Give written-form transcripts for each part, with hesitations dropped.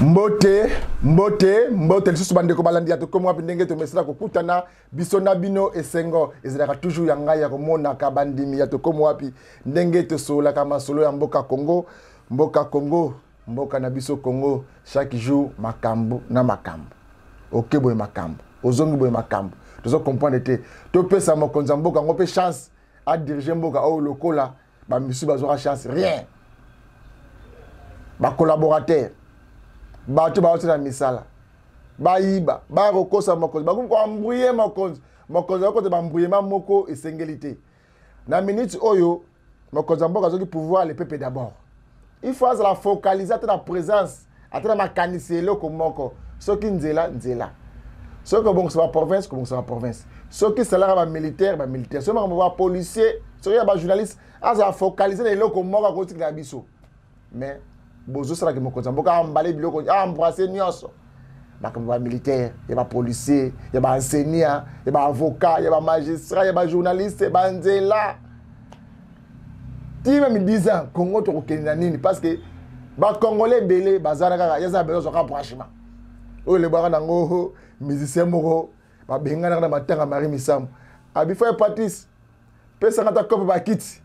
Mbote, mbote, mbote lisusu bandeko balandi ya Tokomi Wapi, ndenge tomesana kokutana biso na bino. Esengo ezalaka toujours ya ngai ya komonaka bandimi ya Tokomi Wapi, ndenge tosololaka masolo ya mboka Congo, mboka Congo, mboka na biso Congo. Chaque jour makambo na makambo, oke boye makambo, ozongi boye makambo, tozo comprendre te. Topesa mokonzi ya mboka yango mpe chance adirige mboka oyo lokola bamisusu bazwaka chance, rien. Bacollaborateur, bato baotina misala, bayiba, bakokosa mokonzi, bakomi koembrouiller mokonzi. Mokonzi akota baembrouillement moko esengeli te. Na minute oyo mokonzi ya mboka azoki pouvoir, le peuple d'abord, il faut azala focalise ata na présence, ata na makanisi eloko moko. Soki nzela, nzela, soki kobongisa baprovince, kobongisa baprovince, soki salaire ya bamilitaire, bamilitaire, soki makambo bapolicier, soki ya bajournaliste, azala focalise na eloko moko akotikela biso. Mais bozosalaki mokonzi ya mboka ambale biloko, aembrasse nyonso, makambo ya bamilitaire, ya bapolicier, ya baenseignant, ya baavocat, ya bamagistrat, ya bajournaliste, banzela, ti même 10 ans. Congo tokokende na nini? Parce que bacongolais ebele baza na kaka yaza na besoin azwaka branchement oyo elebwaka nango. Musicien moko babenganaka na matanga Marie Misamu, abi frère Patrice, pesanga ta kope bakiti,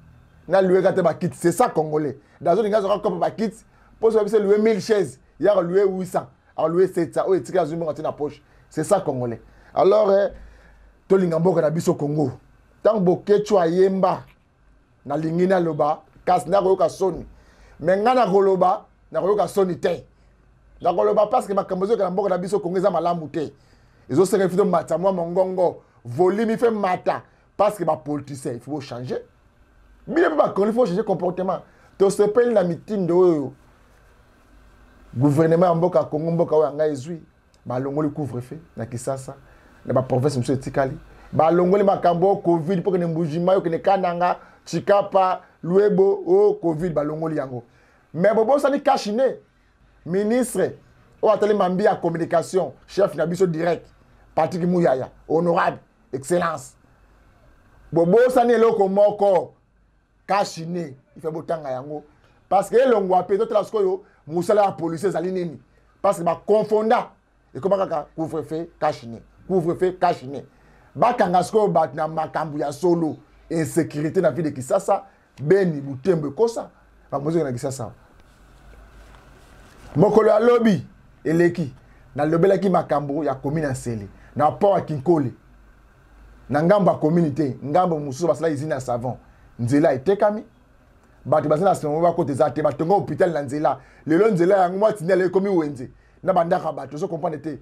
nalueka te bakiti. C'est ça congolais, dazolinga azwaka kope bakiti mpo so biso lue 1000 chaise, yaka lue 800, alue 700, oyo etikali azwi mbongo atie na poche. C'est ça congolais. Alors tolinga mboka na biso Congo. Ntango Boketshu ayemba, nalingi naloba kasi nakoyoka soni, me ngai nakoloba, nakoyoka soni te, nakoloba parce que makambo ezoyoka na mboka na biso Kongo eza malamu te. Ezosenga ifi tomata mwa mongongo, volume ife mata, parce que bapoliticien, il faut changer. Bino mpe bakongoli, il faut changer comportement. Tosepeli na mitindo oyo gouvernement ya mboka Kongo, mboka oyo ya ngai, ezwi. Balongoli couvre-feu na Kisasa, na baprovince mosusu etikali. Balongoli makambo oyo Covid, mpo kende Mbujimai, okende Kananga, Chikapa, Luebo, o Covid balongoli yango. Mais bobosani cache-nez. Ministre oyo atali mambi ya communication, chef na biso direct Patrick Muyaya, honorable excellence, bobosani eloko moko, cache-nez. Ife botanga yango parce que elongwa mpe. Totala sikoyo mosala ya policier ezali nini, parce que baconfonda, ekoma kaka couvre-feu, cache-nez, couvre-feu, cache-nez. Bakanga sikoyo bato na makambo ya solo. Insécurité na ville de Kisasa, Beni, Butembo, ekosa makambo na Kisasa. Mokolo ya lobi eleki, nalobelaki makambo ya commune ya Nsele, na port ya Kinkole, na ngambo ya commune te, ngambo mosusu, basala usine ya savon. Nzela etekami, bato baza na nsima bakota eza te. Batonga hôpital na nzela. Lelo nzela yango mwa tindele ekomi wenze na bandako ya bato. Ozo comprendre te.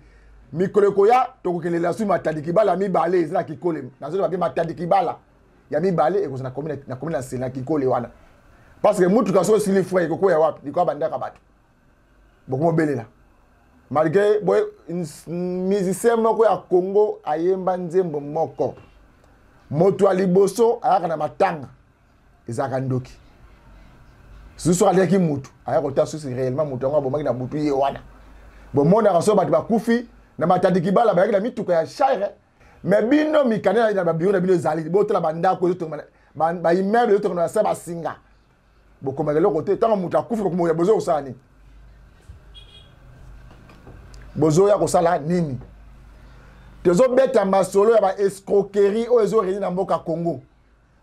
Mikolo ekoya tokokelela su Matadi Kibala ya mibale eza na Kikole. Nazoloba mpe Matadi Kibala ya mibale ekozala na commune ya Nsele, na Kikole wana, parce que mutuka soki osili frein, ekokwea wapi? Likolo ya bandako ya bato. Bokomobelela malgré boye. Musicien moko ya Congo ayemba nzembo moko: moto ya liboso ayaka na matanga ezalaka ndoki. Susu aliaki mutu, aya kotala susu réellement moto yango abomaki na butu ye wana. Bomonaka so bato bakufi na Matadi Kibala, bayaki na mituka ya char. Mais bino mikanda na babiro na bino ezali, botala bandako ezotonga, baimmeuble ezotonga na sa basinga, bokomaka eloko te. Ntango moto akufi, bokomoya, bozoya kosala nini? Bozoya kosala nini? Tozobeta masolo ya baescroquerie oyo ezoréunir na mboka Congo,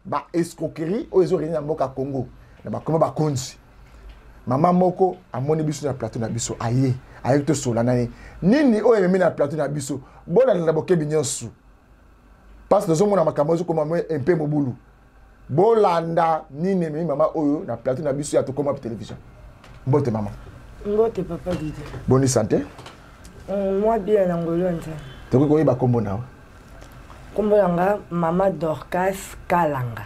baescroquerie oyo ezoréunir na mboka Congo na bakoma bakonzi. Mama moko amoni biso na plateau na biso, aye, ayebi tosola na ye nini oyo ememi na plateau na biso. Bolanda na bokebi nyonso parce tozomona makambo ezokoma mpe mobulu. Bolanda nini ememi mama oyo na plateau na biso ya Tokoma Télévision. Mbote mama. Mbote papa Didi. Boni santé? Moi bien, na ngolo ya Nzambe. Tokoki koyeba nkombo na yo? Nkombo na nga Mama Dorcas Kalanga.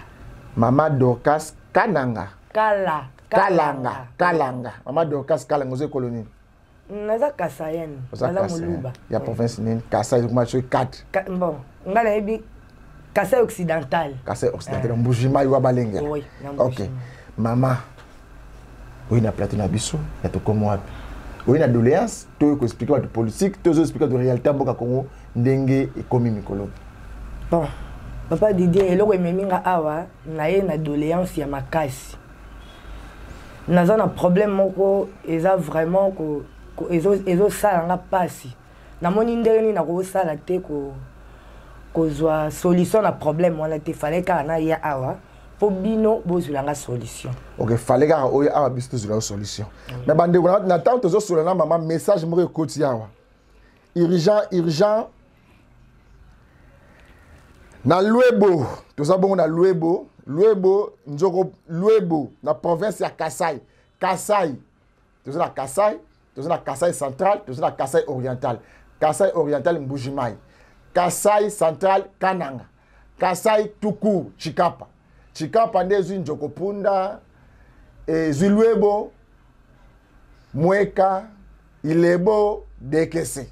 Mama Dorcas Kananga? Kala. Kalanga, Kalanga. Mama Dorcas Kalanga, oza ekolo nini? Naza Kasaïenne. Naza Moluba. Ya province nini? Kasai ekoma soki 4. Bon, ngai nayebi Kasai Occidental. Kasai Occidental, Mbujimai wa Balengela. Oui. Ok, mama, oyi na plateau na biso ya Tokoma Wapi, oyi na doléance to oyo koexpliquer bato politique, to ozoexpliquer bato réalité ya mboka Congo ndenge ekomi mikolo? Bon, papa Didier, eloko ememi nga awa, naye na doléance ya makasi. Naza na problème moko, eza vraiment ko Ezosala nga mpasi. Namoni ndenge nini nakosala te kozwa solution na problème wana te. Fallait kaka naya awa mpo bino bozwela nga solution. Ok, fallait kaka oyo awa, biso tozwela yo solution. Mais bandeko, na ntango tozosola na mama, message moko ekoti awa, urgent, urgent, na Lwebo. Toza bongo na Lwebo, Lwebo Nzoko, Lwebo na province ya Kasai. Kasai, toza na Kasai, toza na Kasai Central, toza na Kasai Oriental. Kasai Oriental, Mbujimai. Kasai Central, Kananga. Kasai Tuku, Chikapa. Chikapa nde ezwi Njoko Punda, ezwi Lwebo, Mweka, Ilebo, Dekese.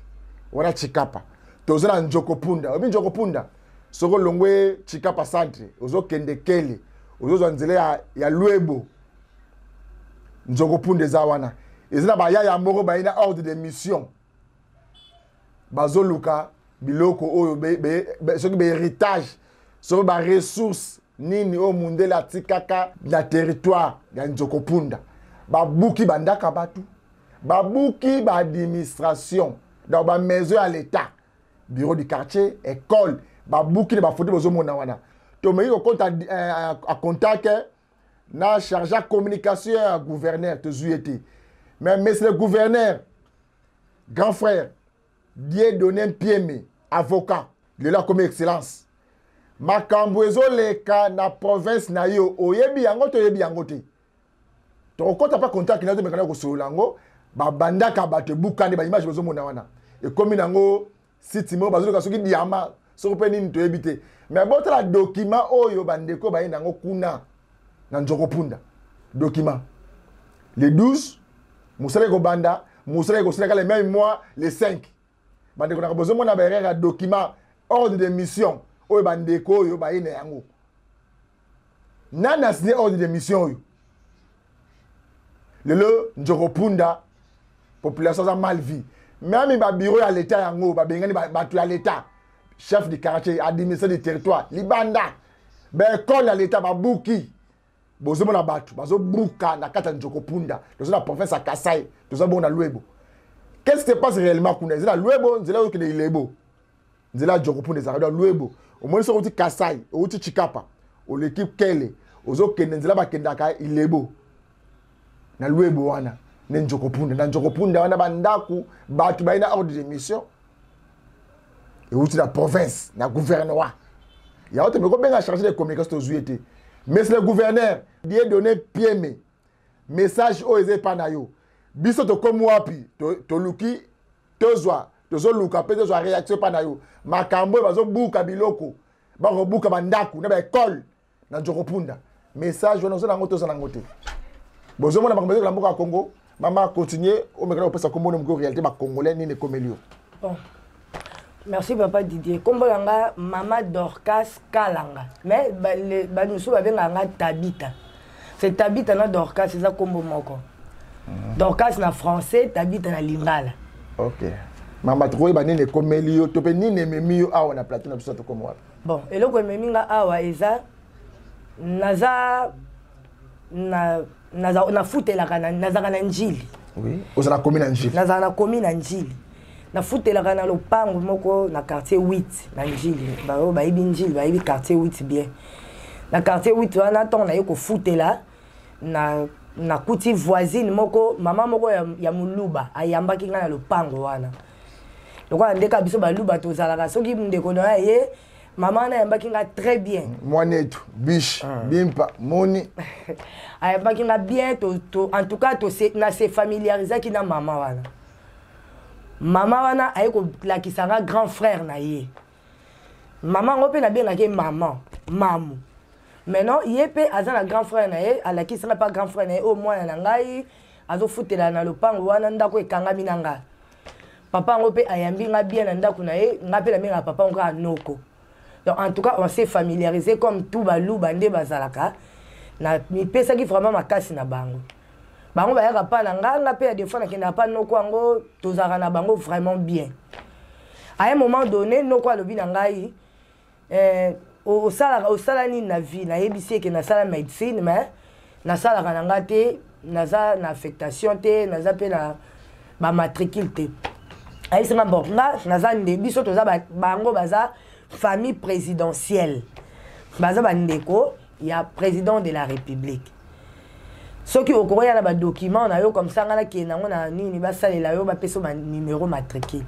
Wana Chikapa. Toza na Njoko Punda. Obi Njoko Punda, soki olongwe Chikapa centre, ozokende Kele, ozozwa nzela ya Lwebo, Nzoko Punda eza wana. Eza na bayaya moko baye na ordre de mission, bazoluka biloko oyo soki bahéritage, soki baressource nini oyo mundele atikaka na territoire ya Nzoko Punda. Babuki bandaka bato, babuki baadministration, donc bamaison ya l'État, bureau du quartier, école, babuki na bafoto bozomona wana. Tomeki kokota a contact na chargé ya communication ya gouverneur, tozwi ye te. Mais monsieur le gouverneur, grand frère Dieudonné Mpieme, avocat, lelo akomi excellence, makambo ezoleka na province na yo, oyebi yango to oyebi yango te? Tokokɔta mpa contact na yo, tomekana kosolola yango. Babandaka bato ebukani, baimage bozomona wana ekomi nango site moko bazoluka soki diamant, soki mpe nini, toyebi te. Mais botala document oyo bandeko baye nango kuna na Nzoko Punda. Document le 12, mosala ekobanda, mosala ekosalaka le même mois, le 5. Bandeko naka, bozomona baerreur ya document ordre de mission oyo bandeko oyo baye na yango. Nani asigné ordre de mission oyo? Lelo Nzoko Punda, population aza mal vie. Même babureau ya l'État yango babengani bato ya l'État, chef du quartier, administrateur du territoire libanda, baekole ya l'État babuki. Bozomona bato bazobuka na kati ya Nzoko Punda. Toza na province ya Kasai, toza bongo na Lwebo. Qu'est-ce qui se passe réellement kuna? Eza na Lwebo, nzela oyo okende Ilebo, nzela ya Nzoko Punda ezalaka na Lwebo. Omoni, soki outi Kasai, outi Chikapa, oleki Kele, ozokende nzela bakendaka Ilebo, na Lwebo wana nde Nzoko Punda. Na Nzoko Punda wana, bandako bato baye na ordre de mission euti na province, na gouvernorat. Yango tokoki kobenga chargé de communication, tozwi ye te. Monsieur le gouverneur Dieudonné Pieme, message oyo eza epa na yo. Biso tokomi wapi? Toluki tozwa, tozoluka mpe tozwa réaction epa na yo. Makambo oyo bazobuka biloko, bakobuka bandako na baekole na Nzoko Punda, message wana oza nango, toza nango te. Bozomona makambo ezokola mboka ya Congo. Mama, continue, omekana kopesa kombo no moko, réalité bacongolais nini ekomeli yo. Bon. Merci, papa Didier. Kombo na nga mama Dorcas Kalanga, mais bamisusu babengaka nga Tabita. C'est Tabita na Dorcas eza kombo moko. Dorcas na français, Tabita na lingala. Ok mama, tokoyeba nini ekomeli yo to mpe nini ememi yo awa na plateau na biso? Tokomi wapi? Bon, eloko ememi nga awa eza naza na nafutelaka, nazalaka na Njili. Oui, ozala komi na Njili. Nazala na komi na Njili, nafutelaka na lopango moko na quartier 8 na Njili. Baoyo bayebi Njili bayebi quartier 8 bien. Na quartier 8 wana, ntango naye kofutela, na nakuti voisine moko, mama moko ya moluba, ayambaki ngai na lopango wana. Lokola ndeka biso baluba tozalaka, soki ndeko na ye, mama wana ayambaki nga très bien. Mwanetu bish bimpa moni. Ayambaki nga bien. En tout cas, na se familiarisaki na mama wana. Mama wana aye kolakisa nga grand frère na ye. Mama yango mpe nabengaki mama mamu. Maintenant ye mpe aza na grand frère na ye, alakisi nga mpa grand frère na ye oyo mwana na ngai azofutela na lopango wana, ndako ekangami na nga. Papa yango mpe ayambi nga bien na ndako na ye. Nga mpe nabengaka papa yango kaka noko. Donc en tout cas, on s'est familiarisé comme tout baluba nde bazalaka. Na mipesaki vraiment makasi na bango. Bango bayaka pa na nga, nga mpe ya des fois nakendaka pa noko yango, tozalaka na bango vraiment bien. À un moment donné, noko alobi na ngai: "Osalaka, osala nini na vie?" Nayebisi eke nasala médecine, mais nasalaka na nga te, naza na affectation te, naza mpe na Bamatricule te. Ayebisi nga: bon, nga naza nde, biso toza, bango baza famille présidentielle, baza bandeko ya président de la République. Soki okokoya na badocument na yo, comme ça nga nakende yango na nini, basalela yo, bapesa yo banuméro matricule.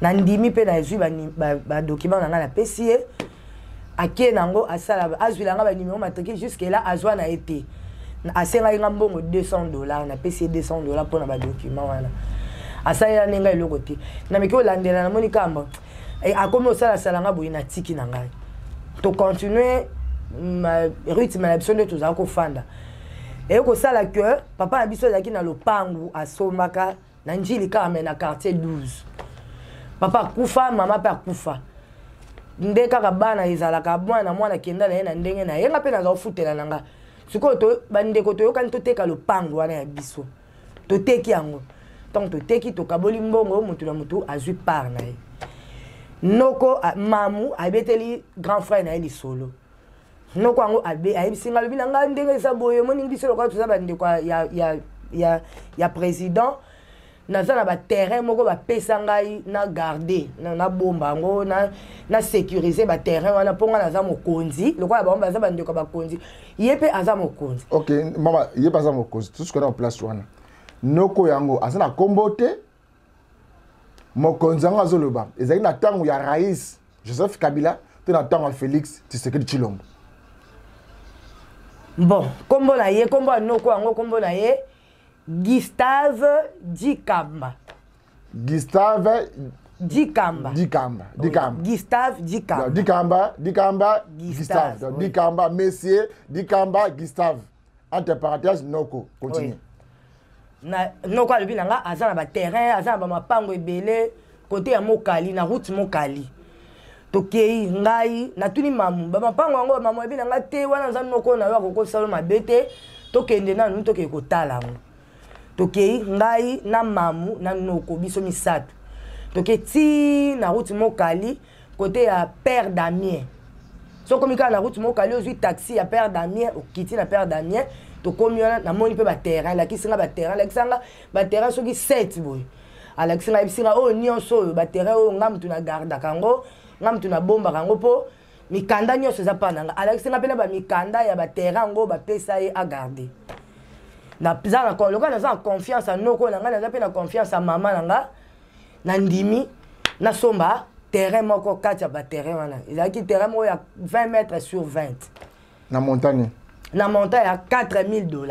Nandimi mpe, nazwi badocument na ngai, napesi ye, ake nango, asala, azwila nga banuméro matricule. Jusque là azwa na ye te. Asengaki nga mbongo 200 $, napesi ye 200 $ mpona badocument wana. Asalela nde ngai eloko te. Nameki olandela, namoni kamba akomi osalasala nga boye, natiki na ngai. Tocontinue rythme na biso nde tozala kofanda. Eye kosala ke papa na biso azalaki na lopangu, asombaka na Njili kaka, me na quartier 12. Papa akufa, mama mpe akufa. Nde kaka bana ezalaka, mwana mwana akenda na ye na ndenge na ye, nga mpe naza kofutela na nga. Sikoyo bandeko toyokani, toteka lopango wana ya biso. Toteki yango. Ntango toteki, tokaboli mbongo, motu na motu azwi part na ye. Noko mamu abeteli grand frère na ye lisolo. Noko yango ayebisi nga, alobi na ngai: ndenge eza boye, omoni biso lokola toza bandeko ya président, naza na baterrain moko bapesa ngai na garde, nabomba yango, na sécuriser baterrain wana, mpo ngai naza mokonzi. Lokola bango baza bandeko ya bakonzi, ye mpe aza mokonzi. Ok mama, ye mpe aza mokonzi. Tosuka na place wana. Noko yango aza na nkombo te. Mokonzi yango azoloba, ezalaki na ntango ya Rais Joseph Kabila to na ntango ya Félix Tshisekedi Tshilombo? Bon, nkombo na ye, nkombo ya noko yango, nkombo na ye Gustave Dikamba. Gustave Dikamba. Dikamba, Dikamba. Gustave Dikamba. Dikamba, Dikamba Gustave. Donc, Dikamba, monsieur Dikamba Gustave, entre parenthèses noko. Continue. Oui. Na noko alobi na nga aza na baterrain, aza na bamapango ebele kote ya Mokali, na route Mokali. Tokei, ngai natuni mamu bamapango yango. Mamu ayebi na nga te, wana aza noko na yo, akokosala mabe te. Tokende nanu, tokei kotala yango. Tokei, ngai na mamu na noko, biso misato. Toke ti na route Mokali, kote ya Père Damien. So okomi kaka na route Mokali, ozwi taxi ya Père Damien, okiti na Père Damien. Tokomi wana, namoni mpe baterrain. Alakisi nga baterrain, alakisi nga baterrain soki 7 boye. Alakisi nga, ayebisi nga: oyo nyonso oyo baterrain oyo, nga mutu nagardaka yango, nga mutu nabombaka yango, mpo mikanda nyonso eza mpa na nga. Alakisi nga mpe na bamikanda ya baterrain yango bapesa ye agarde. Naza na, lokola naza na confiance ya noko na ngai, naza mpe na confiance ya mama na nga, nandimi, nasomba terrain moko kati ya baterrain wana. Ezalaki terrain moko ya 20 mètres sur 20. Na montagne? Na montant ya 4000 $.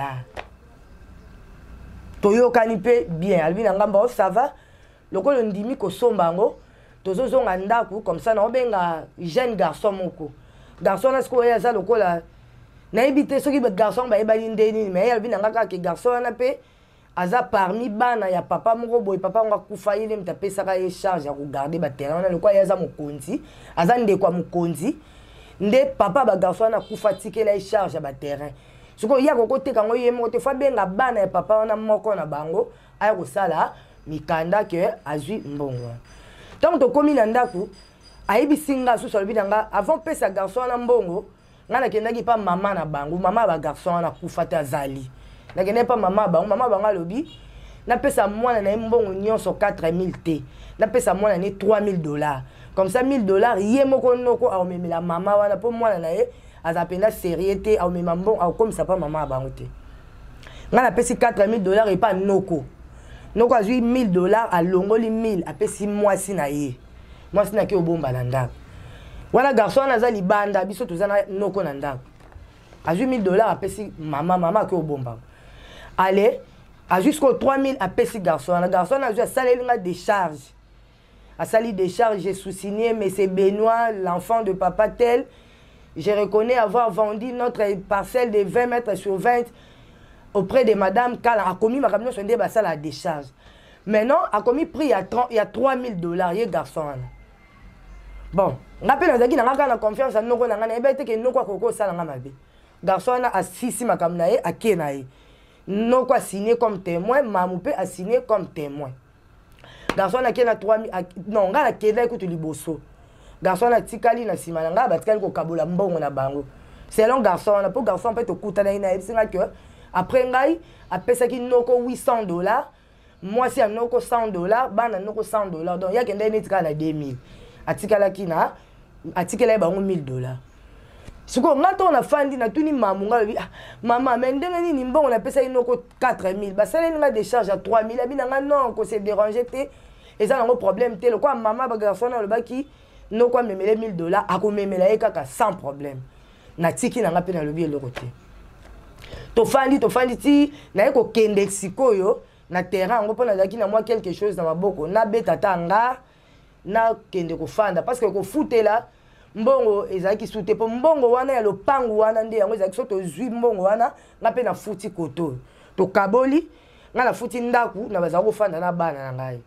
Toyokani mpe bien. Alobi na ngambo: oh, ça va, lokola ondimi kosomba yango, tozozonga ndako, comme ça naobenga jeune garçon moko. Garçon wana sikoyo aza lokola, nayebi te soki garçon bayebani nde nini, mais ye alobi na nga kaka ke garçon wana mpe aza parmi bana ya papa moko boye. Papa yango akufa, ye nde moto apesaka ye charge ya kogarde baterrain wana. Lokola ye aza mokonzi, aza ndeko ya mokonzi, nde papa bagarçon wana akufa, atikela ye charge ya baterrain. Sikoyo ye akokoteka yango ye moko te, fo abenga bana ya papa wana, moko na bango aya kosala mikanda ke azwi mbongo wana. Ntango tokómi na ndako, ayebisi nga susu, alobi na nga: avant pesa garçon wana mbongo, ngai nakendaki mpa mama na bango. Mama ya bagarçon wana akufa te, azali. Nakendaki mpa mama ya bango. Mama ya bango alobi napesa mwana na ye mbongo nyonso 4000 te, napesa mwana na ye 3000 $, comme ça 1000 $ ye moko noko akomemela mama wana, mpo mwana na ye aza mpenza sérieux te, akomema mbongo, akokomisa mpa mama ya bango te. Ngai napesi 4000 $ epa noko. Noko azwi 1000 $, alongoli 1000, apesi mwasi na ye. Mwasi na ke obomba na ndako wana. Garçon wana aza libanda, biso toza na noko na ndako. Azwi 1000 $, apesi mama, mama ake obomba. Ale azwi sikoyo 3000, apesi garçon wana. Garçon wana azwi, asaleli nga décharge. Asali décharge: j'ai soussigné monsieur Benoît, l'enfant de papa tel, je reconnais avoir vendu notre parcelle de 20 mètres sur 20 auprès de madame Kala. Akomi makambo nyonso nde basala décharge. Maintenant akomi prix ya, 30, ya 3000 $. Ye garçon wana, bon, nga mpe nazalaki na nga kaka na confiance ya noko na ngai, nayebaki te ke noko akoki osala nga mabe. Garçon wana asisi makambo na ye, ake na ye. Noko asigné comme témoin, mamu mpe asigné comme témoin. Garçon wana ake na 3000, non, ngai nakendaki kutu liboso, garçon wana atikali na nsima na ngai. Batikali kokabola mbongo na bango selon garçon wana, mpo garçon mpe tokutanaki na yebisi nga ke après ngai apesaki noko 800 $. Mwasi ya noko 100 $, bana noko 100 $. Donc ye akendaki neti kaka na 2000, atikalaki na atikelaki bango 1000 $. Sikoyo nga ntongo nafandi, natuni mamu nga, alobi: "Ah, mama, mais ndenge nini mbongo napesaki noko 4000, basaleli nga décharge ya 3000?" Abi na nga: "Non, kose déranger te, eza nango problème te. Lokola mama bagarçon wana alobaki noko amemele 1000 $, akomemela ye kaka sans problème." Natiki na nga mpe nalobi eloko te. Tofandi, tofandi ti naye kokende sikoyo na terrain yango, mpo nazalaki na mwa quelque chose na maboko, nabeta ta nga nakende kofanda, parce que kofutela mbongo ezalaki su te, mpo mbongo wana ya lopangu wana nde yango ezalaki. So tozwi mbongo wana, nga mpe nafuti koto oyo tokaboli, nga nafuti ndako na bazala kofanda na bana na ngai,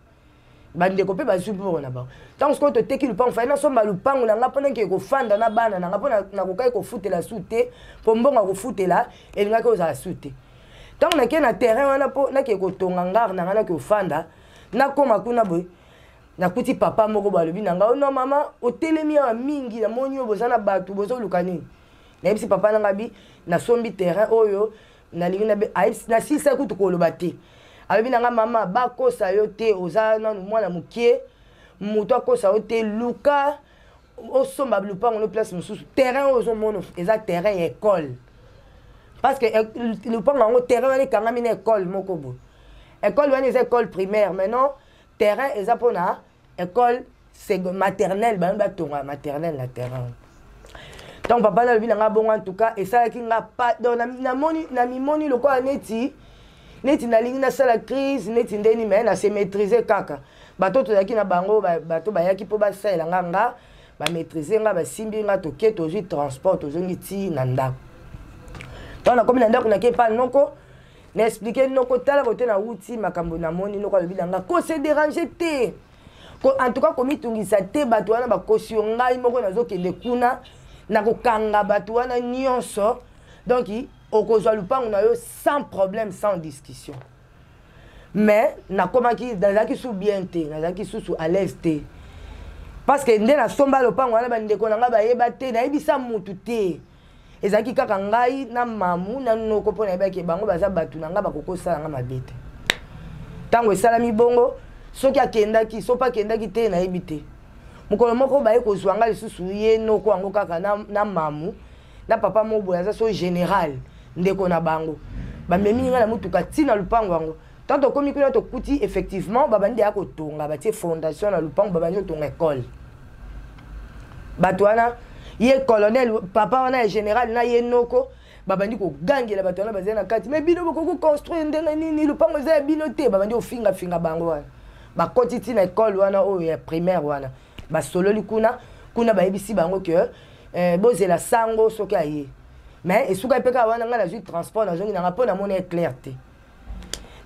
bandeko mpe bazwi mbongo na bango. Ntango sikoyo toteki lupango, fai nasomba lupango na nga mpo nakeke kofanda na bana na nga, mpo nakokaki kofutela su te, mpo mbongo ya kofutela elingaki ozala su te. Ntango nakei na terrain wana mpo nakeke kotonga ngare na nga, nake kofanda, nakóma kuna boye, nakuti papa moko balobi na ngai: "Non, mama, otelemi awa mingi, namoni oyo boza na bato, bozoluka nini?" Nayebisi papa na ngai bi nasombi terrain oyo, nalingi nasilisa kutu koloba te. Alobi na ngai: "Mama, bakosa yo te, oza nanu mwana mokie, moto akosa yo te. Luka osomba lupango no place mosusu. Terrain oyo ozomona eza terrain ya école, parce que lupango yango, terrain wana ekangami na école moko boye. École wana eza école primaire. Maintenant terrain eza mpona école maternelle, bango batonga maternelle na terrain." Donc papa nalobi na nga bongo. En tout cas esalaki nga pa, donc namoni, namimoni lokola neti nalingi nasala crise, neti ndeni, mais nase maîtrise kaka. Bato tozalaki na bango, bato bayaki mpo basalela nga, bamaîtrise nga, basimbi nga, toke, tozwi transport, tozongi ti na ndako. Ntango nakomi na ndako, nake epa noko, na expliquer noko: "Tala kote nauti, makambo namoni." Noko alobi na nga: "Kose déranger te, en tout cas komitungisa te. Bato wana bakosi yo. Ngai moko nazokende kuna, nakokanga bato wana nyonso, donc okozwa lupango na yo sans problème, sans discussion." Mais nakomaki, nazalaki su bien te, nazalaki susu à l'aise te, parce que nde nasomba lopango wana, bandeko na ngai bayeba te, nayebisa mutu te, ezalaki kaka ngai na mamu na noko, mpo nayebaki bango baza bato na ngai, bakokosala nga mabe te. Ntango esalami bongo, soki akendaki, so mpe akendaki te, nayebi te. Mokolo moko baye kozwa nga lisusu, ye noko yango kaka na mamu na papa moko boye aza so général, ndeko na bango, bamemi ngai na motuka ntina lupango yango. Tant tokomi kuna, tokuti effectivement babandi ya kotonga, batie fondation na lupango, babandi kotonga école. Bato wana, ye colonel, papa wana ya général na ye noko, babandi kogangela bato wana bazali na kati: "Mais bino bokoki construire ndenge nini? Lupango eza ya bino te." Babandi kofingafinga bango wana. Bakoti ntina école wana oyo ya primaire wana, basololi kuna. Kuna bayebisi bango ke bozela sango soki aye. Mais esukaki mpe kaka wana. Ngai nazwi transport, nazongi nanga, mpo namoni éclair te.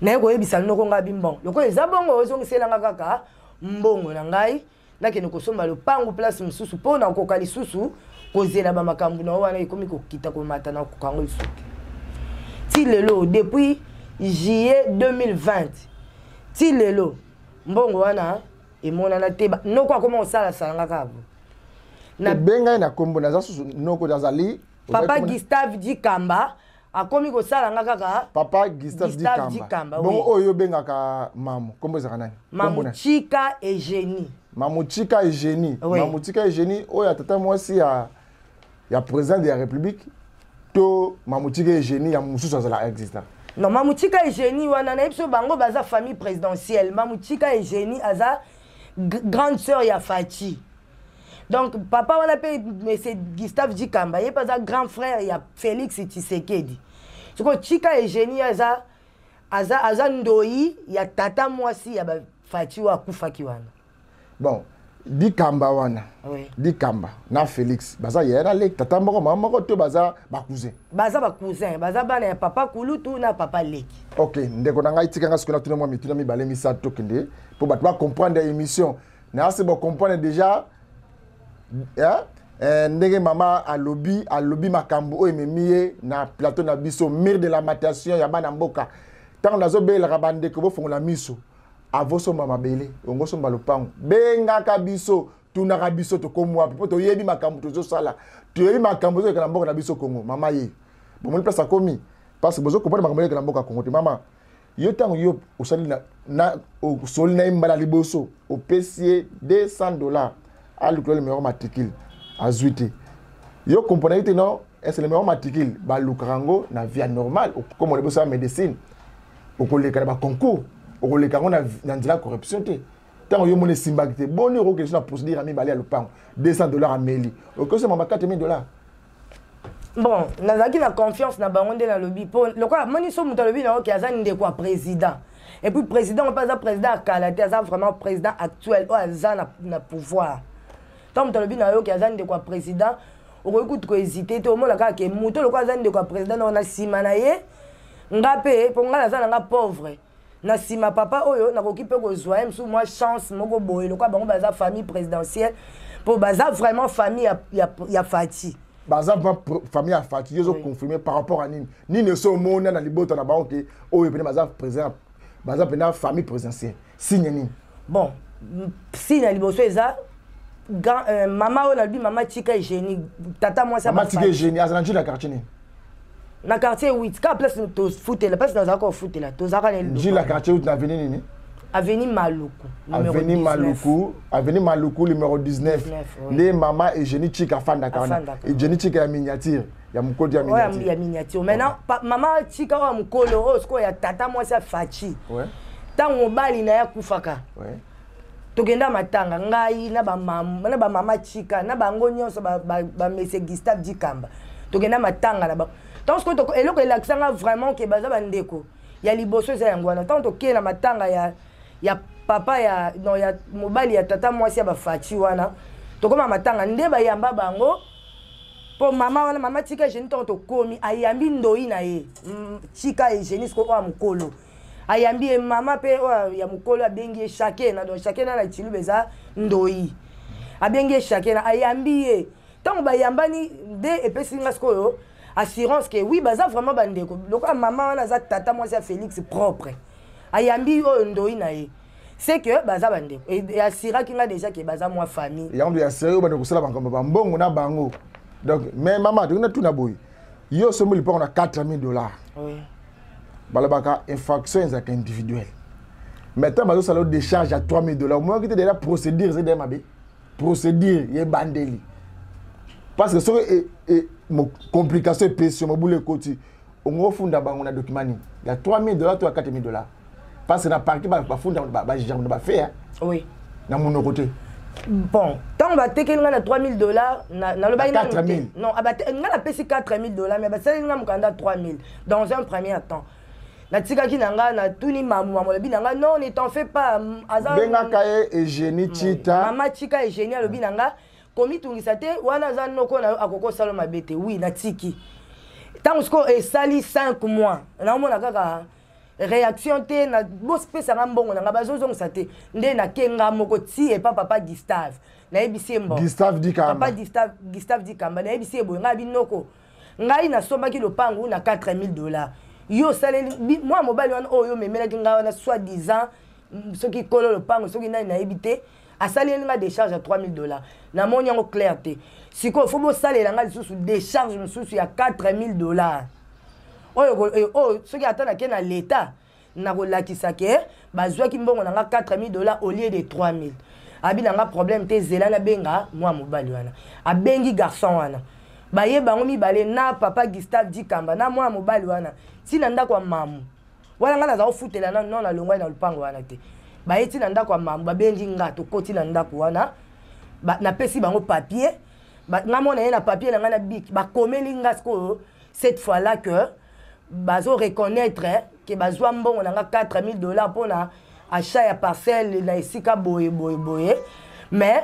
Naye koyebisa noko ngai bimbon, lokola eza bongo, ozongiselanga kaka mbongo na ngai, nakende kosomba lopango place mosusu, mpo nakoka lisusu kozela bamakambo na wana ekomi kokita komata, nakoka yango lisusu te. Ti lelo, depuis juillet 2020 ti lelo, mbongo wana emonana te. Noko akoma kosalasala nga kaka. Ebengai na nkombo, naza susu noko azali? Papa Gustave Dikamba akomi kosala nga kaka. Papa Gustave Dikamba. Bongo oyo obengaka mamu, nkombo ezalaka nani? Mamu Chika Eugénie. Mamu Chika Eugénie. Oui. Mamu Chika Eugénie oyo ya tata mwasi ya président de la République, to Mamu Chika Eugénie ya mosusu azala existant? Non, Mamu Chika Eugénie wana nayebi so bango baza famille présidentielle. Mamu Chika Eugénie aza grande sœur ya Fatshi. Donc papa wana mpe, monsieur Gustave Dikamba, ye mpe aza grand frère ya Félix Tshisekedi. Sikoyo Chika Eugénie aza ndoi ya tata mwasi ya baFatshi oyo akufaki wana. Bon, Dikamba wana, Dikamba na Félix baza yaya na leki, tata moko mama moko, to baza bacousin? Baza bacousin, baza bana ya papa kulutu na papa leki. Ok, ndeko na ngai, tikanga sikoyo natuna mwa mituna mibale misato, tokende, mpo bato bacomprendre émission nayase, bacomprendre déjà ndenge mama alobi makambo oyo ememi ye na plateau na biso, Mur de lamentation ya bana mboka. Ntango nazobelelaka bandeko, bofongola miso, avosomba mabele, ongo osomba lopango, bengaka biso, tunaka biso tokomi wapi, mpo toyebi makambo tozosala, toyebi makambo ezoleka na mboka na biso Kongo. Mama ye bomoni place akomi, parce que bozokomprendre makambo eleka na mboka Kongo te. Mama Yo ntango yo osali na osoli na ye mbala liboso, opesi ye 200 $ alukela numéro matricule, azwi te. Yo comprendre te, non? Est ce numéro matricule balukaka yango na via normale? Comme olobi, osala médecine, okoleka na baconcours, okoleka yango na nzela corruption te. Ntango yo moni esimbaki te, boni okokende na procédure ya mibale ya lopango, 200 $ ameli, okosema 4000 $? Bon, nazalaki na confiance na bango nde nalobi, mpo lokola moni so moto alobi na oke aza ndeko ya président, et puis président mpe aza président ya kala te, aza vraiment président actuel oyo aza na pouvoir. Ntango moto alobi na yo ke aza ndeko ya président, okoki kutu kohésiter te. Omona kaka ke moto lokola aza ndeko ya président nao na nsima na ye, nga mpe, mpo nga naza na nga pauvre na nsima papa oyo, nakoki mpe kozwa ye mosusu mwa chance moko boye, lokola bango baza famille présidentielle, mpo baza vraiment famille ya Fati. Baza vraiment famille ya Fati? Yo ozoconfirme par rapport à nini? Nini esi omona na libota na bango ke oyo pene baza président, baza pena famille présidentielle? Signe nini? Bon, signe ya liboso eza grand, mama oyo nalobi, mama Tika Eugénie, tata mwasi. Mama Tika Eugénie aza na Njili, na quartier nini? Na quartier 8, kaka place tofutela, place nazalaka kofutela, tozalaka na Njili, na quartier 8, na avenue nini? Avenue Maluku. Avenue Maluku, avenue Maluku numéro 19. Nde mama Eugénie Chika afandaka wana. Eugénie Chika ya miniature, ya mokolo, ya miniature. Ya miniature. Maintenant, mama Chika oyo ya mokolo oyo sikoyo ya tata mwasi ya Faci, ntango mobali na ye akufaka, tokenda matanga, ngai na bamama Chika na bango nyonso, bamese Gustave Dikamba, tokenda matanga na bango. Ntango sikoyo, eloko elakisanga vraiment ke baza bandeko ya liboso eza yango wana. Ntango tokei na matanga ya papa ya, non, ya mobali ya tata mwasi ya bafaci wana, tokóma matanga nde bayamba bango, mpo mama wana, mama Tika Eugénie, ntango tokómi, ayambi ndoi na ye, Tika Eugénie sikoyo oyo ya mokolo, ayambi ye. Mama mpe oyo ya mokolo abengi ye Shakena. Donc Shakena na Chiluba eza ndoi. Abengi ye Shakena, ayambi ye. Ntango bayambani nde epesi nga sikoyo assurance ke oui, baza vraiment bandeko. Lokola mama wana aza tata mwasi ya Félix propre, ayambi oyo ndoi na ye, c'est que baza bandeko. Assuraki nga déjà ke baza mwa famille. Yango ya sérieux, bande kosala makambo bambongo na bango. Donc, mais mama, tolingi natuna boye: yo osombi lipango na 4000 $. Oui. Balobaka infraction ezalaka individuelle, mais ntango bazosala yo décharge ya 3000 $, omonaki te déjà procédure ezali deya mabe, procédure yebandeli? Parce que soki complication epesi yo, mobulu ekoti, ongo ofunda bango na document nini? Ya 3000 $ to ya 4000 $? Parce que na parquet bafunda, bajuge na bafe. Oui. Na monoko te. Bon, ntango batekeli ngai na 3000 $, nalobaki nanu te. Non, ngai napesi 4000 $, mais basaleli ngai mokanda 3000 dans un premier temps. Natikaki na ngai, natuni mamu, mamu alobi na ngai: "Non, ne t'en fais pas." Aza bengaka ye Eugénie Chita. Mama Tika Eugénie alobi na nga: "Komitungisa te, wana aza noko na yo, akoki osala mabe te." Oui, natiki. Ntango sikoyo esali 5 mois, naomona kaka réaction te. Na bopesanga mbongo na nga, bazozongisa te. Nde nake nga moko ti epa papa Gustave, nayebisi ye mbongo. Gustave Dikamba. Papa Gustave, Gustave Dikamba, nayebisi ye boye: ngai binoko, ngai nasombaki lopangu na 4000 $. Yo osaleli mwa mobali wana oyo omemelaki ngai wana, soit disant soki kolo lopango, soki nani nayebi te, asaleli nga décharge ya 3000 $, namoni yango clair te. Sikoyo fo bosalela nga lisusu décharge mosusu ya 4000 $ oyo soki ata nake na leta, nakolakisa ke bazwaki mbongo na nga 4000 $ au lieu de 3000. Abi na nga: "Problème te, zela nabenga mwa mobali wana." Abengi garçon wana, baye bango mibale na papa Gustave Dikamba na mwana mobali wana ntina ndako ya mamu wana. Ngai naza kofutela nano, no, nalongwai na lopango wana te. Baye ntina ndako ya mamu, babengi nga, tokoti na ndako wana, napesi bango papier. Nga mona ye na papier na ngai na bic, bakomeli nga sikoyo cette fois là que bazo reconnaître ke bazwa mbongo na nga 4000 $ mpona achat ya parcelle na esika boye boye boye, mais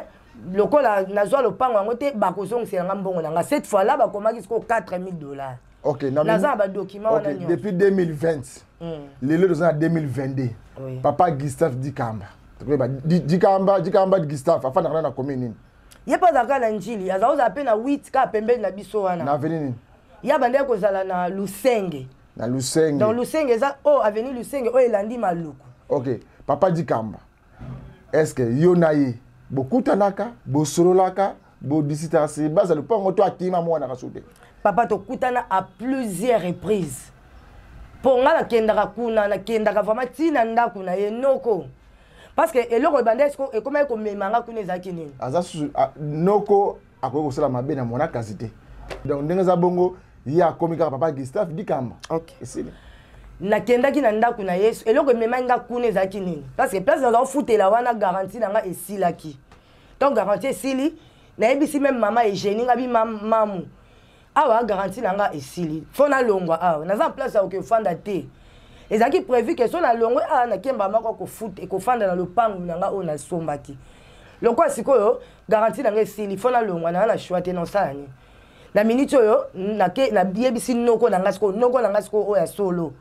lokola nazwa lopango yango te, bakozongisela nga mbongo na nga. Cette fois là bakomaki sikoyo 4000 $. Ok. Naza na badocument wana nyonso. Depuis 2020, lelo toza na 2022. Oui. Papa Gustave Dikamba, tokoyeba Dikamba, Dikamba Gustave afandaka na commune nini? Ye mpe azalaka na Njili, aza kozala mpe na 8, kaka pembeni na biso wana. Na avenue nini? Ye abandaki kozala na Lusenge. Na Lusenge. Donc Lusenge eza oyo avenue Lusenge oyo elandi Maluku. Ok. Papa Dikamba, est ce que yo na ye bokutanaka, bosololaka, bodisitaka si baza lopango to akima mwana kaso te? Papa, tokutana à plusieurs reprises. Mpo nga nakendaka kuna, nakendaka vraiment ti na ndako na ye noko, parce que eloko ebanda ekomaki komema nga kuna ezalaki nini? Aza susu noko akoki kosala mabe na mwana kasi te. Donc ndenge eza bongo, ye akomi kaka papa Gustave Dikamba. Okay. Esili. Nakendaki na ndako na ye, eloko ememaki nga kuna ezalaki nini? Parce que place naza kofutela wana, garantie na nga esilaki. Donc garantie esili, nayebisi même mama Eugénie, nga bi mamu, awa garantie na nga esili, fo nalongwa awa, naza na place ya kokofanda te. Ezalaki prévu ke so nalongwe awa, nakemba moko kofanda na lopangu na nga oyo nasombaki. Lokola sikoyo garantie na nga esili, fo nalongwa, naa na choix te, nosala nini? Na minute oyo nayebisi noko na nga sikoyo, noko na nga sikoyo oyo ya solo,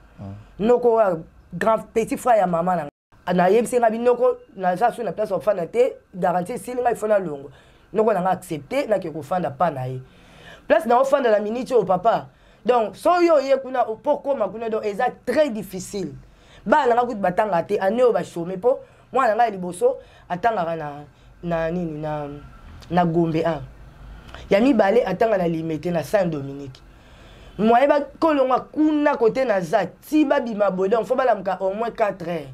noko oyo grand petit frère ya mama na nga, nayebisi nga binoko, naza so na place ya kofanda te, garantie esili ngai, fo nalongwa. Noko na nga accepte, nake kofanda pa na ye, place na ofanda na minute oyo, papa. Donc so oyo oye kuna mpo koma kuna, donc eza très difficile. Bana na nga kutu batangaka te ane oyo, bachôme, mpo mwana na ngai ya liboso atangaka na nini, na Gombe 1, ya mibale atanga na Limete, na Saint Dominique. Moye bakolongwa kuna kote naza ti babima boye, donc fo balamuka au moins 4 heures.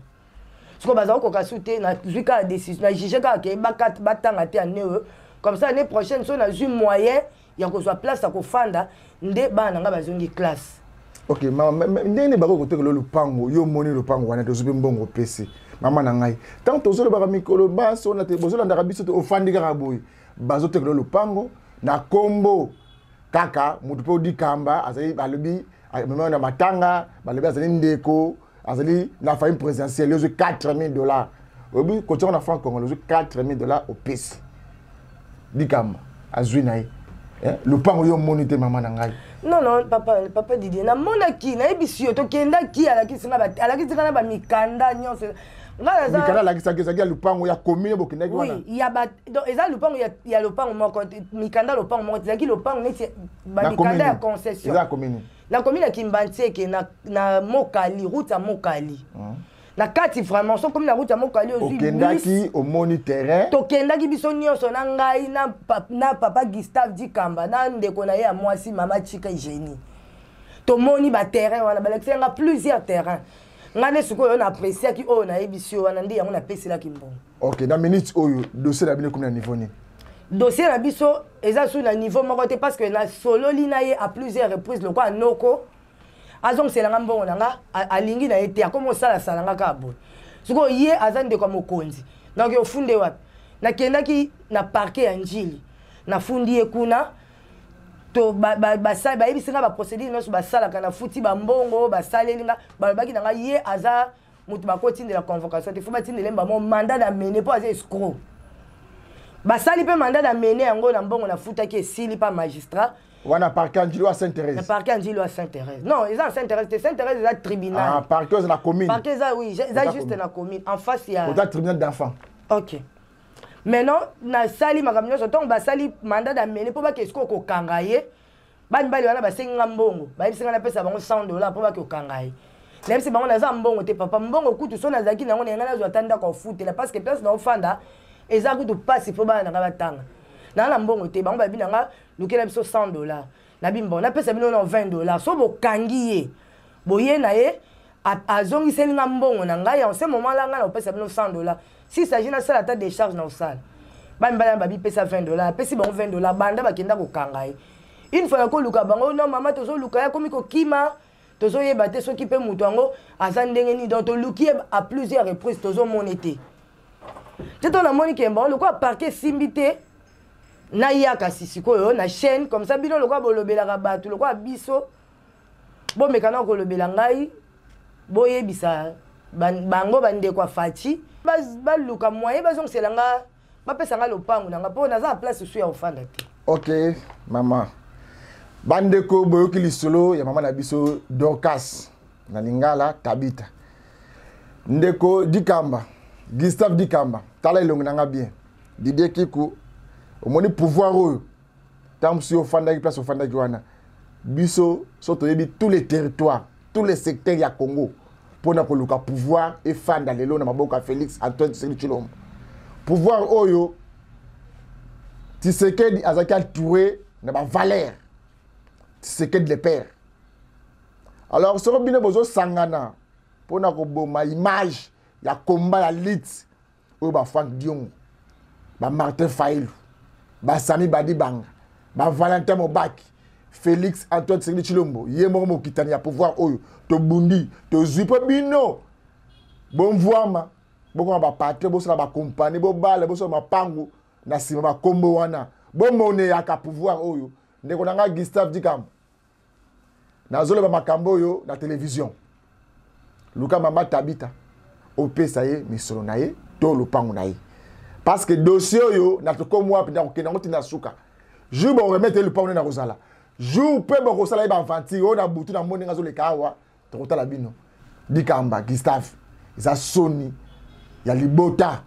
Sikoyo baza kokoka su te. Nazwi kaka décision, na juge kaka ke batanga te ane oyo, comme ça année prochaine, so nazwi moyen ya kozwa place ya kofanda, nde bana na ngai bazongi classe. Ok mama, ndenge nini bakoki kotekela lopango? Yo omoni lopango wana, tozwi mpe mbongo opesi mama na ngai. Ntango tozolobaka mikolo baso na te, bozolandaka biso te, ofandi kaka boye, bazotekela lopango na kombo kaka motu mpe Odikamba azali, balobi mema na matanga, balobi azali ndeko, azali na famille présidentielle. Ozwi 4000 dollars, oyebi kotiaka na franc congolais, ozwi 4000 dollars, opesi Dikamba, azwi na ye lopango. Yo omoni te, mama na ngai? Non, papa Didier, namonaki, nayebisi yo, tokendaki, alakisi nga na bamikanda nyonso. Mikanda alakisaki ezalaki ya lopango ya commune bokendaki wana? Ya ba, donc eza lopango ya lopango moko, mikanda lopango moko ezalaki lopango neti bamikanda ya concession. Eza ya commune? Na commune ya Kimbantieke, na Mokali, route ya Mokali. Na kati vraiment, so komi na route ya Mokali, ozwi. Okendaki, omoni terrain? Tokendaki biso nyonso, na ngai na papa Gustave Dikamba, na ndeko na ye ya mwasi, mama Chika Génie. Tomoni baterrain wana, balakisi nga plusieurs terrain. Ngai nde sikoyo na appréciaki oyo nayebisi yo wana, nde yango napeselaki mbongo. Ok, na minute oyo, dossier na bino ekomi na niveau nini? Dossier na biso eza su na niveau moko te, parce que nasololi na ye à plusieurs reprises. Lokola noko azongiselanga mbongo na nga, alingi na ye te, akomi osalasala nga kaka boye. Sikoyo ye aza ndeko ya mokonzi, donc ofunde wapi? Nakendaki na parquet ya Njili, nafundi ye kuna, to bayebisi nga baprocédure nyonso basalaka, nafuti bambongo basaleli nga. Balobaki na nga ye aza moto bakotindela convocation te, fo batindela ye bango mandat d'amener, mpo aza escroc. Basali mpe mandat d'amener yango na mbongo nafutaki, esili pa magistrat. Wana parquet Njili wa Saint Thérèse? Na parquet Njili wa Saint Thérèse. Non, eza na Saint Thérèse te, Saint Thérèse eza tribunal. Ah, parquet eza na commune? Parquet eza, oui, eza juste na commune, en face ya ota tribunal d'enfant. Ok, maintenant nasali makambo nyonso. Ntongo basali mandat d'amener mpo bake sikoyo kokanga ye, bamibali wana basengi nga mbongo, bayebisi nga napesa bango 100 dollar mpo bake kokanga ye. Nayebisi bango naza mbongo te, papa. Mbongo kutu so nazalaki nango, na ngai nazwa ata ndako ofutela, parce que place na ofanda eza kutu mpasi mpo bana na ngai batanga. Naa na mbongo te. Bango bayebi na nga, lukela biso 100 dollar. Nabi mbongo napesa bino na 20 dollar, so bokangi ye, boye na ye, azongiseli nga mbongo na ngai. En ce moment là, ngai na kopesa bino 100 dollar. Si s'agit nasala ata décharge na kosala, bamibali na babi pesa 20 dollar, apesi bango 20 dollar. Banda bakenda kokanga ye, une fois nakoluka bango, non mama, tozoluka ye, akomi kokima, tozoyeba te soki mpe moto yango aza ndenge nini. Donc toluki ye à plusieurs reprises, tozomona te te. To namoni ke bango lokola parquet esimbi te, naya kasi sikoyo na chaîne comme ça, bino lokola bolobelaka bato lokola biso, bomeka na kolobela ngai, boyebisa bango bandeko ya Faci baluka moyen bazongisela nga, bapesa nga lopango na nga, mpo naza na place susu ya kofanda te. Ok mama, bandeko boyoki lisolo ya mama na biso Dorcas, na lingala Tabita. Ndeko Dikamba, Gustave Dikamba, tala elongi na nga bien. Didier Kiku, omoni pouvoir oyo, ntango mosusu ofandaki place ofandaki wana, biso so toyebi tous les territoires, tous les secteurs ya Congo mpona koluka pouvoir efanda lelo na maboko ya Félix Antoine Tshisekedi Tshilombo. Pouvoir oyo, Tshisekedi azalaki entouré na bavaleur. Tshisekedi le père. Alors soko bino bozosangana mpo na koboma image ya combat ya lutte oyo ba Frank Diongo, ba Martin Fayulu, ba Sami Badibanga, ba Valentin Mobaki, Félix Antoine Tshisekedi Tshilombo, ye moko mokitani ya pouvoir oyo tobundi tozwi mpo bino bomvwama bokoma bapatron bosala bakompani bobala bosala mapangu na nsima bakombo wana bomoneyaka pouvoir oyo. Ndeko na ngai Gustave Dikambo, nazoloba makambo oyo na television, luka mama Tabita opesa ye misolo na ye to lopango na ye, parce que dossier oyo na tokomi wapi, nakokende yango ntina suka. Jour boremettre ye lopango nde nakozala, jour mpe bokosala ye baaventure oyo na butu na moni nga azoleka awa, tokotala bino. Dikamba Gustave, eza soni ya libota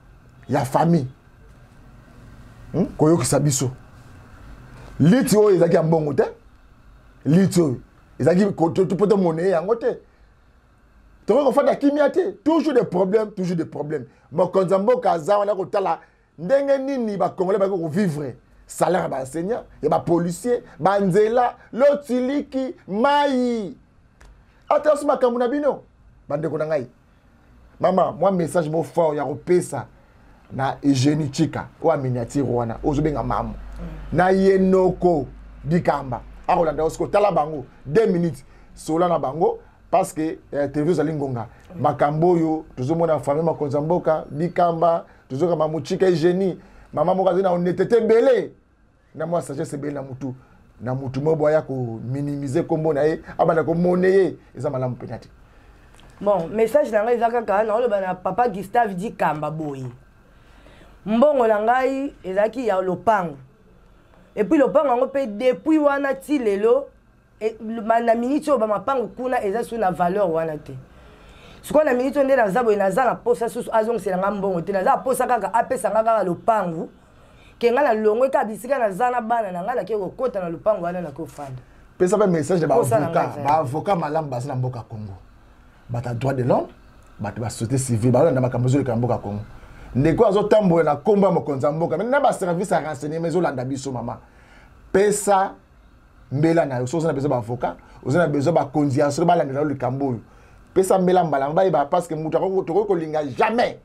ya famille Koyokisa biso liti oyo ezalaki ya mbongo te, liti oyo ezalaki mpo tomona ye yango te. Tokoki kofanda kimia te, toujours des problèmes, toujours des problèmes. Mokonzi ya mboka aza wana kotala ndenge nini bacongolais bakoki kovivre, salaire ya baenseignant, ya bapolicier, banzela, lotiliki, mai, ata so makambo na bino. Bandeko na ngai, mama, mwa message mo fort ya kopesa na Eugénie Chika oyo ya miniature wana ozobenga mamo na ye noko Dikamba akolanda yo siko. Tala bango 2 minutes, sola na bango, parce que télévision ezali ngonga. Makambo oyo tozomona, famille makonzi ya mboka Dikamba, tozoka mamu Chika Eugénie, mama moko azali na honnêteté ebele na mwa sagesse ebele na mutu na mutu moko boya kominimize nkombo na ye, abanda komone ye, eza malamu mpenza te. Bon, message na ngai eza kaka naoloba na papa Gustave Dikamba boye: mbongo na ngai ezalaki ya lopango, et puis lopango yango mpe depuis wana ti lelo na miniti oyo bamapango kuna eza su na valeur wana te. Sikoyo na miniti oyo nde naza boye, naza na posa susu azongisela nga mbongo te, naza na posa kaka apesa nga kaka lopangu ke nga nalongwe kaka bisika naza na bana na ngai, nake kokota na lopango wana, nake ofanda. Pesa mpe message na baavocat, baavocat malamu baza na mboka Congo, bato ya droit de l'homme, bato ba société civile balanda makambo ezoleka na mboka Congo. Ndeko azotambola na nkombo ya mokonzi ya mboka na baservice ya renseignement ezolanda biso. Mama, pesa mbela na yo. Soki oza na besoin baavocat, oza na besoin bakonzi ya solo balandela yo likambo oyo, pesa mbela mbala bayeba, parce que moto tokoki kolinga jamais,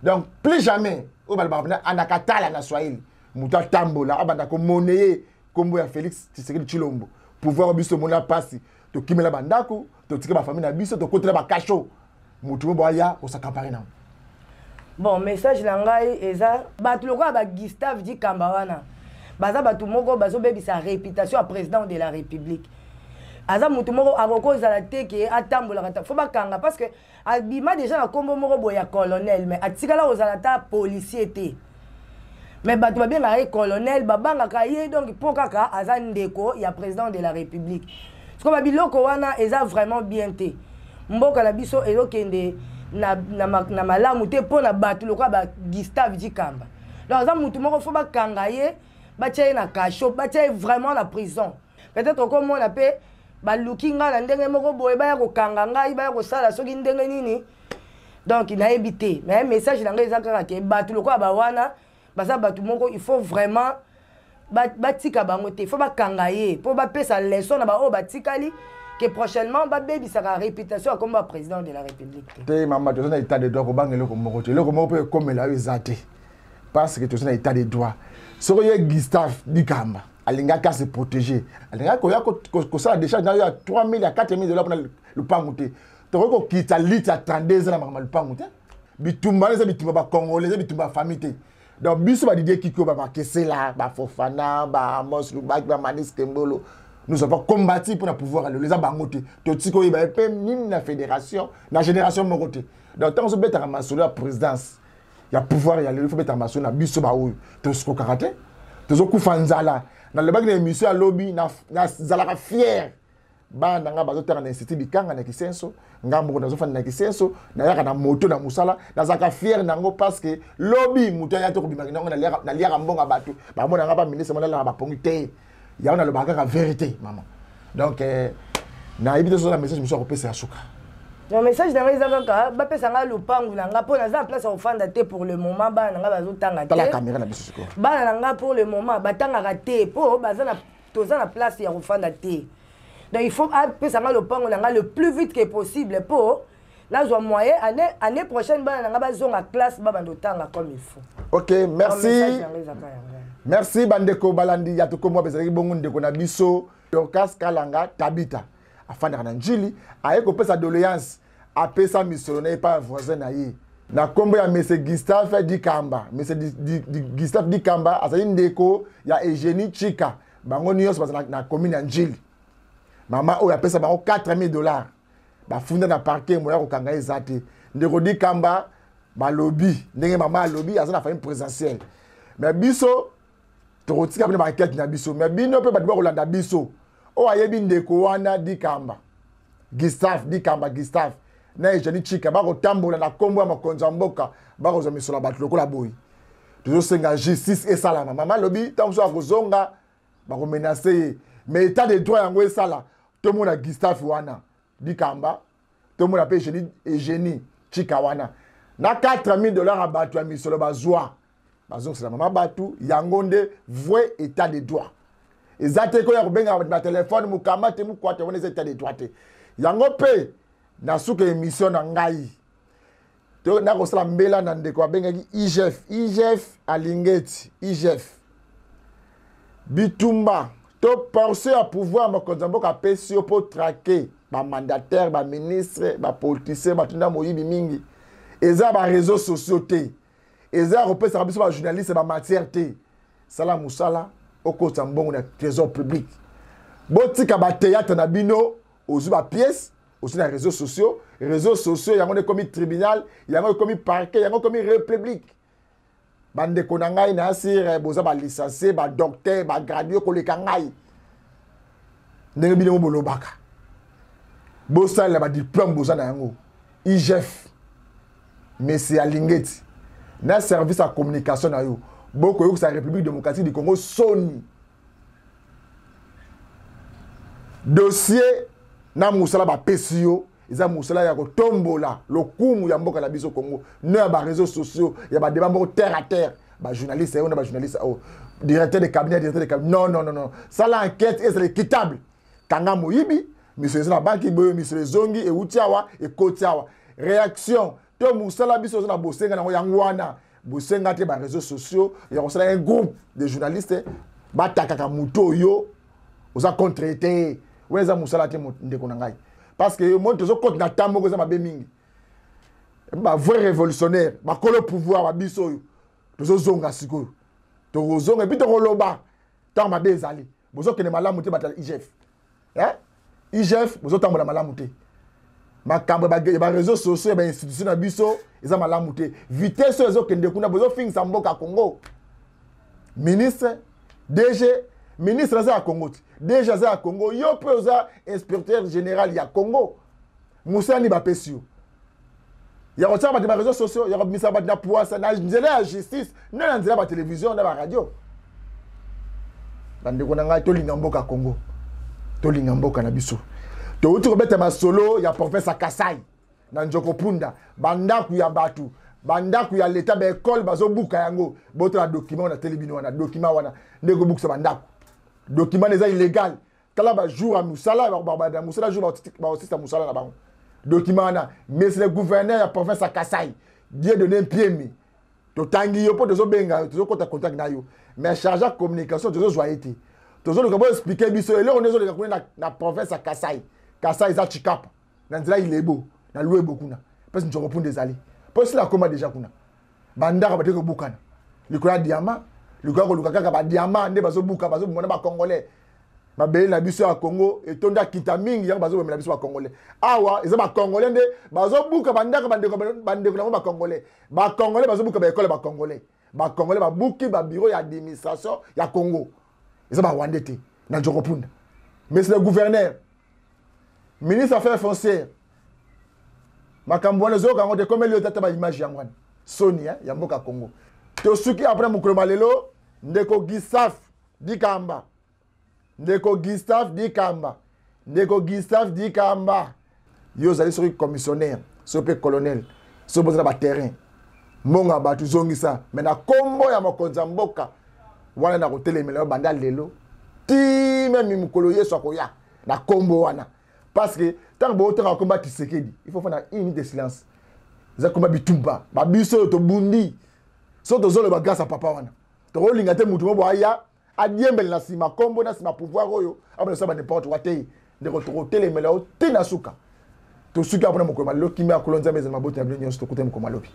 donc plus jamais oyo balobaka mpena anakatala na Swahili, moto atambola abanda komone ye nkombo ya Félix Tshisekedi Tshilombo. Pouvoir biso omona mpasi, tokimela bandako, totika bafamille na biso, tokotela bakasho, motu mo boaya kosakampare nango. Bon, message na ngai eza bato lokola bagustave Dikamba wana baza bato moko bazobebisa réputation ya président de la République. Aza motu moko akoki kozala te ke atambolaka, faut bakanga, parce que abima déjà na nkombo moko boye ya colonel, mais atikala kozala ata policier te, mais bato babengaka ye colonel, babangaka ye, donc mpo kaka aza ndeko ya président de la République. Sikoyo babiloko wana eza vraiment bien te. Mboka na biso ezokende na malamu te mpo na bato lokola bagustave Dikamba. Donc aza motu moko faut bakanga ye, batia ye na cachot, batia ye vraiment na prison. Peut-être okomona mpe baluki ngai na ndenge moko boye, baya kokanga ngai, baya kosala soki ndenge nini, donc nayebi te. Mais message na ngai eza kaka ke bato lokola bawana baza bato moko il faut vraiment batika bango te, il faut bakanga ye mpo bapesa leçon na baoyo batikali ke prochainement babebisaka réputation ya kombo ya président de la République te. Te mama, toza na état de droit, kobanga eloko moko te, eloko moko mpe ekomela oyo eza te, parce que toza na état de droit. Soki ye Gustave Dikamba alingaki ase protéger, alingaki koya kosala décharge na yo ya 3000, ya 4000 dollars mpona lupangu te. Tokoki kokita lite ya 32 eza na makambo ya lupangu te. Bitumba wana eza bitumba bacongolais, eza bitumba ya famille te. Donc biso badidie kiki, bamakesela, bafofana, baamos Lubaki, bamanis Kembolo, nous avons combattu mpona pouvoir ya lelo, eza bango te. Totiki oyeba mpe nini na fédération na génération moko te. Donc ntango ozobetaka masolo ya présidence ya pouvoir ya lelo, faut betaka masolo na biso baoyo tosukokaka te, tozokufa nzala. Nalobaki na émission ya lobi, nazalaka fier, bana na nga bazotanga na institut Bikanga na Kisenso, nga moko nazofanda na Kisenso, nayaka na moto na mosala, nazalaka fier nango, parce que lobi moto aya te kobimaki nango naliaka mbongo ya bato, bamona nga baministre, monalaka bapongi te. Yango nalobaka kaka vérité, mama. Donc nayebi te soza na message mosusu akopesa ya suka. Non, message na ngai eza kaka bapesa ngai lopangu na ngai, mpo naza na place ya kofanda te pour le moment. Bana na ngai bazotanga te. Caméra na biso sikoyo. Bana na ngai pour le moment batangaka te mpo baza na, toza na place ya kofanda te. Donc il faut apesa nga lopango na nga le plus vite que possible mpo nazwa moyen année prochaine bana na nga bazonga classe, babanda otanga comme il faut. Ok, merci, merci. Bandeko balandi ya Tokomwa, bezalaki bongo ndeko na biso Dorcas Kalanga Tabita, afandaka na Njili, aye kopesa doléance. Apesa misolo na ye epai ya voisin na ye na nkombo ya Mese Gustave Dikamba. Mese Gustave Dikamba azali ndeko ya Eugénie Chika. Bango nyonso bazala na commune ya Njili. Mama oyo apesa bango 4000 $, bafunda na parquet, moya kokanga eza te. Ndeko Dikamba balobi ndenge mama alobi, aza na famille présidentielle, mais biso tokotika bino baenquête na biso. Mais bino mpe bato bakolanda biso, oyo ayebi ndeko wana Dikamba Gustave, Dikamba Gustave na Eugénie Chika, bakotambola na nkombo ya mokonzi ya mboka, bakozwa misolo ya bato lokola boye. Tozosenga justice esalama. Mama alobi ntango mosusu akozonga, bakomenacer ye, mais état de droit yango esala. Tomona Gustave wana Dikamba, tomona mpe Eugénie Chika wana na 4000 $ ya bato ya misolo bazwa, bazongisela mama bato yango. Nde vrai état de droit. Eza te koya kobenga bato na telefone, mokama te, mokwate wana eza état de droit te. Yango mpe na suka émission na ngai, nakosala mbela na ndeko abengaki IGF, IGF Alingeti. IGF, bitumba to portion ya pouvoir mokonzi ya mboka apesi yo mpo traquer bamandataire, baministre, bapoliticien, bato moyibi mingi, eza baréseau sociaux te, eza ya kopesaka biso bajournaliste bamatière te. Sala mosala, okotisa mbongo na trésor public. Botika bathéâtre na bino, ozwi bapièce, ozwi na réseaux sociaux. Réseaux sociaux yango nde ekomi tribunal, yango ekomi parquet, yango ekomi république. Bandeko na ngai, na asire boza balicencié, badocteur, bagradué koleka ngai. Ndenge bino bolobaka, bosalela badiplôme boza na yango. IGF, mesi Alingeti na service ya communication na yo, bokoyokisa République démocratique du Congo soni. Dossier na mosala bapesi yo eza mosala ya kotombola lokumu ya mboka na biso Congo, no ya baréseaux sociaux, ya badébat moko terre à terre, bajournaliste oyo na bajournaliste oyo, directeur de cabinet, directeur de cabinet. Non, non, non, non, sala enquête ezala équitable. Kanga moyibi. Misolo eza na banki boye, misolo ezongi, ewuti awa, ekoti awa. Réaction to mosala biso oza na bosenga nango yango wana. Bosenga te baréseaux sociaux ya kosala un groupe de journalistes batakaka moto oyo oza contre te. Wana eza mosala te, ndeko na ngai, parce que moi tozokota na temps moko eza mabe mingi. Bavrai révolutionnaire, bakolo pouvoir babiso oyo tozozonga sikoyo, tokozonga et puis tokoloba ntango mabe ezali. Bozokende malamu te, bato ya IGF. IGF, bozotambola malamu te. Makambo ya baréseau sociaux ya bainstitution na biso eza malamu te. Vitesse oyo ezokende kuna, bozofingisa mboka ya Congo. Ministre, DG, ministre aza ya Congo te, DG aza ya Congo, yo mpe oza inspecteur général ya Congo. Mosala nini bapesi yo ya kotia bato na baréseau sociaux, ya kobimisa bato na poisa na nzela ya justice, nde na nzela ya batelevizio na baradio? Bandeko na ngai, tolinga mboka Congo, tolinga mboka na biso. Touti kobeta masolo ya province ya Kasai na Njokopunda, bandako ya bato, bandako ya leta, baekole bazobuka yango. Botala document wana, teli bino wana document wana nde kobukisa bandako. Document eza illégal. Tala bajour ya mosala, babanda mosala, jour baosisa mosala na bango. Document wana, monsieur le gouverneur ya province ya Kasai, Dieudonné Mpiemi, totangi yo mpo tozobenga yo, tozokɔta contact na yo, mais charge ya communication tozozwa ye te. Tozoluka boexpliquer biso eloko nde ezoleka kuna na province ya Kasai. Kasai eza Chikapa na nzela Ilebo na Lwebo kuna, mpesi Njokopunda ezali mpo esila akóma déjà kuna. Bandako bateki kobukana likolo ya diamant, likolo ya koluka kaka badiamant nde bazobuka, bazoboma na bacongolais. Mabele na biso ya Congo etonda kita mingi, yango bazobomela biso bacongolais. Awa eza bacongolais nde bazobuka bandako, bandeko nango bacongolais. Bacongolais bazobuka baekole, bacongolais, bacongolais babuki babureau ya administration ya Congo, eza barwandais te na Njokopunda. Monsieur le gouverneur, ministre affaires foncières, makambo wana ezoyoka yango te. Komeli yo tata baimage yango wana, soni ya mboka Congo. Tosuki après mokolo malelo. Ndeko Gustave Dikamba, ndeko Gustave Dikamba, ndeko Gustave Dikamba, yo ozali soki commissionnaire, soki mpe colonel, soki boza na baterrain, mbongo ya bato zongisa. Me na nkombo ya mokonzi ya mboka wana, na kotelemela yo banda lelo ti meme mokolo Yesu akoya. Na kombo wana, parce que ntango bootanga komba Tshisekedi, il faut faire une minute de silence. Eza komba bitumba babiso oyo tobundi. So tozoloba grâce à papa wana, tokolinga te mutu moko aya adiembele na nsima kombo, na nsima pouvoir oyo abona ba n'importe quoi te. Ndeko, tokotelemela yo te na suka. Tosuki mpona mokolo malelo. Kimia akolo Nzambe ezala mabota na bino nyonso. Tokutani mokolo malobi.